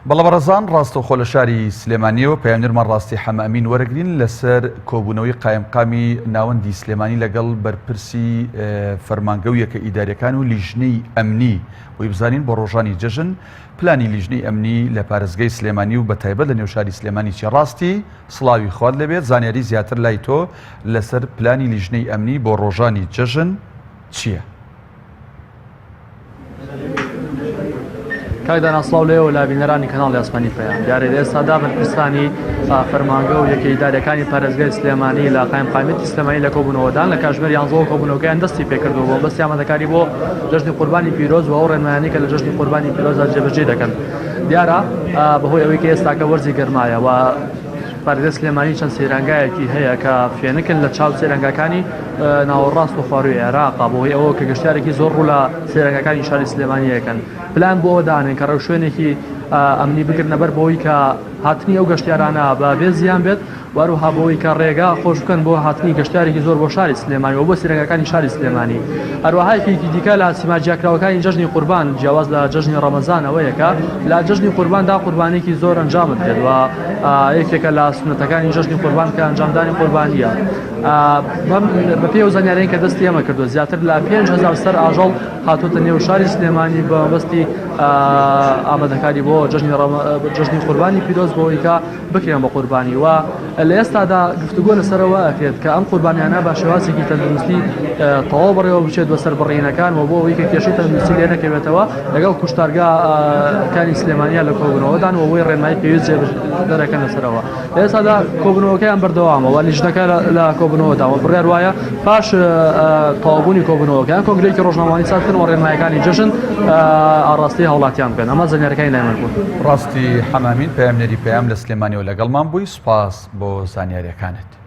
بەڵێ بەڕێزان ڕاستەوخۆ لە شاری سلێمانیەوە پەیامنێرمان ڕاستی حەمە ئەمین وەرەگرین لەسەر کۆبوونەوەی قایمقامی ناوەندی سلێمانی لەگەڵ بەرپرسی فەرمانگە و یەکە ئیداریەکان و لیژنەی ئەمنی بۆی بزانین بۆ ڕۆژانی جەژن پلانی لیژنەی ئەمنی لە پارێزگای سلێمانی و بەتایبەت لە نێو شاری سلێمانی چیە ڕاستی سڵاوی خوات لێبێت زانیاری زیاتر لای تۆ لەسەر پلانی لیژنەی ئەمنی بۆ ڕۆژانی جەژن چییە؟ کاک دانا سڵاو لێوە لە بینەرانی کەناڵی ئاسمانی پەیام دیارە لە ئێستادا بەرپرسانی فەرمانگە و یەکە ئیداریەکانی پارێزگای سلێمانی لە قایمقامیەتی سلێمانی لە کۆبوونەوەدان لە کاژمێر یانزەوە کۆبوونەوەکەیان دەستی پێکردووە بۆ بەستی ئامادەکاری بۆ جەژنی قوربانی پیرۆز و ئەو ڕێنمایانەی کە لە جەژنی قوربانی پیرۆزدا جێبەجێ دەکەن دیارە بەهۆی ئەوەی کە ئێستاکە وەرزی گەرمایە و پارێزگای سلێمانی چەند سەیرانگایەکی هەیە کە فێنکن لە چاو سەیرانگاکانی ناوەڕاست و خوارووی عێراقە بەهۆی ئەوە کە گەشتیارێکی زۆر ڕوو لە سەیرانگاکانی شاری سلێمانی ئەکەن پلان بۆ ئەوە دانێن کە ڕێوشوێنێکی ئەمنی بگرنە بەر بۆی کە هاتنی ئەو گەشتیارانە بە بێ زیان بێت واروها بۆی کە ڕێگا خۆش بکەن بۆ هاتنی گەشتیارێکی زۆر بۆ شاری سلێمانی و بۆ سەیرانگاکانی شاری سلێمانی هەروەها یەکێکی دیکە لە سیما جیاکراوەکانی جەژنی قوربان جیاواز لە جەژنی ڕەمەزان ئەوەیە کە لە جەژنی قورباندا قوربانێکی زۆر ئەنجام بدرێت و یەکێکە لە سوننەتەکانی جەژنی قوربان کە ئەنجامدانی قوربانیە بەپێی ئەو زانیارەی کە دەستی ئێمە کردووە زیاتر لە 5000 سەر ئاژەڵ هاتووەتە نێو شاری سلێمانی بە مەبەستی ئامادەکاری بۆ جەژنی قوربانی پیرۆز بۆ ئەوەی کە بکرێن بە قوربانی و لە ئێستادا گفتوگۆ لەسەرەوە ئەکرێت کە ئەم قوربانیانە بە شێوازێکی تەندروستی تەواو بەڕێوە بچێت بە سەربڕینەکان و بۆ ئەوەی کە کێشەی تەندروستی لێ نەکەوێتەوە لەگەڵ کوشتارگا کانی سلێمانیا لە کۆبوونەوەدان و ئەوەی ڕێنمایی پێویست جێ دەرەکەن لەسەرەوە لە ئێستادا کۆبوونەوەکەیان بەردەوامە و لیژنەکە لە کۆبوونەوەدا و بڕیار وایە پاش تەواوبوونی کۆبوونەوەکەیان کۆنگرەیەکی ڕۆژنامەوانی ساز بکەن و ڕێنمایەکانی جەژن ئاڕاستەی هاوڵاتیان بکەن ئەمە زانیاریەکانی لای من بوون. ڕاستی حەمامین پەیامنێری پەیام لە سلێمانیەوە لەگەڵمان بووی سوپاس بۆ زانیاریەکانت.